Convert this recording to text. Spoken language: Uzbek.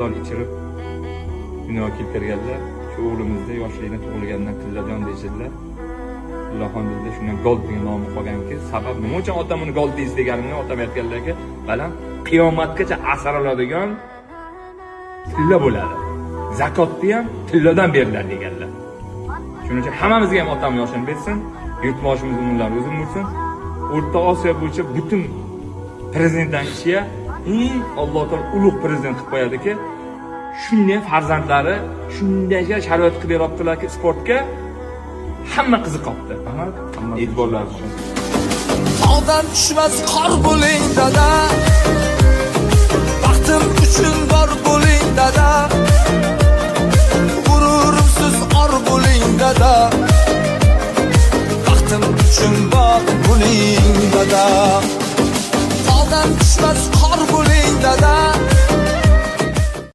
Ichirib dunyoga keltirganlar. Shu o'g'limizni yoshligidan, tug'ilganidan Tillajon deyishadilar. Tillaxon dedilar. Shundan Gold degan nomi qolganki, sabab nima uchun otam uni Gold deysiz deganimni otam aytganlarki, balam, qiyomatgacha asraladigan tilla bo'ladi, zakotni ham tilladan beriladi deganlar. Shuning uchun hammamizga ham otam yoshini bersin, yurtboshimiz umrlari uzun bo'lsin. O'rta Osiyo bo'yicha butun prezidentlarni ichiga eng Alloh taolo ulug' prezident qilib qo'yadiki, shunday farzandlari shunday sharoit qilib beryaptilarki, sportga hamma qiziqyapti. Rahmat. E'tiborlaringiz uchun. Tog'dan tushmas qor bo'ling, dada. Baxtim uchun bor bo'ling, dada. G'ururimsiz or bo'ling, dada. Baxtim uchun bor bo'ling, dada. Tog'dan tushmas qor bo'ling, dada.